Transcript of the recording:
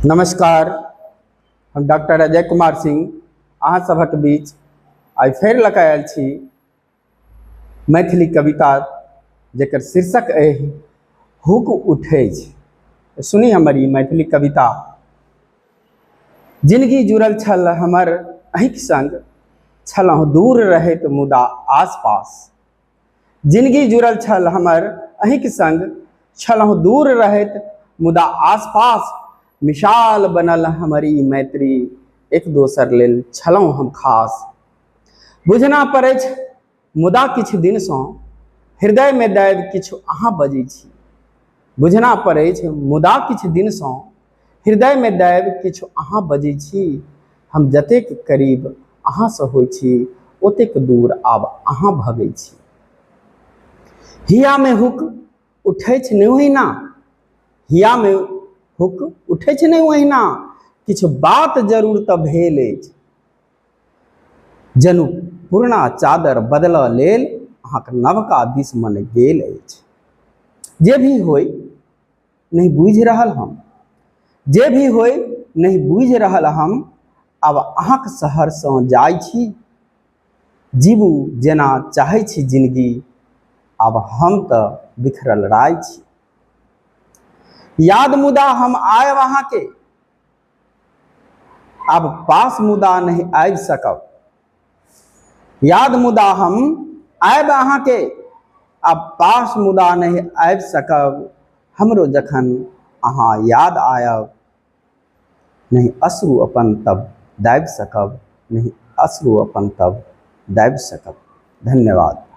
नमस्कार, हम डॉक्टर अजय कुमार सिंह अहाँ सभक बीच आइ फेर लऽ कऽ आयल छी मैथिली कविता जकर शीर्षक अइ हुक उठै छै। सुनी हमर ई मैथिली कविता। जिनगी जुड़ल छल हमर अहीँक संग, छलहुँ दूर रहैत मुदा आसपास। जिनगी जुड़ल छल हमर अहीँक संग, छलहुँ दूर रहैत मुदा आसपास। मिसाल बनल हमर ई मैत्री, एक दोसर लेल छलहुँ हम खास। बुझना पड़ैछ मुदा किछु दिनसँ हृदयमे दाबि किछु अहाँ बजै छी। बुझना पड़ैछ मुदा किछु दिनसँ हृदयमे दाबि किछु अहाँ बजै छी। हम जतेक करीब अहाँसँ होइ छी, ओतेक दूर आब अहाँ भगै छी। हियामे हुक उठै छै नहि ओहिना, हियामे हुक उठै छै नहि ओहिना, किछु बात जरूर तऽ भेल अछि। जनु पुरना चादर बदलऽ लेल अहाँके नवका दिस मन गेल अछि। जे भी होइ नहि बुझि रहल हम, जे भी होइ नहि बुझि रहल हम, आब अहाँके शहरसँ जाइ छी। जीबू जेना चाहै छी जिनगी, आब हम तऽ बिखरल राय छी। याद मुदा हम आयब अहाँके, आब पास मुदा नहि आबि सकब। याद मुदा हम आयब अहाँके, आब पास मुदा नहि आबि सकब। हमरो जखन अहाँ याद आयब, नहि अश्रु अपन तब दाबि सकब, नहि अश्रु अपन तब दाबि सकब। धन्यवाद।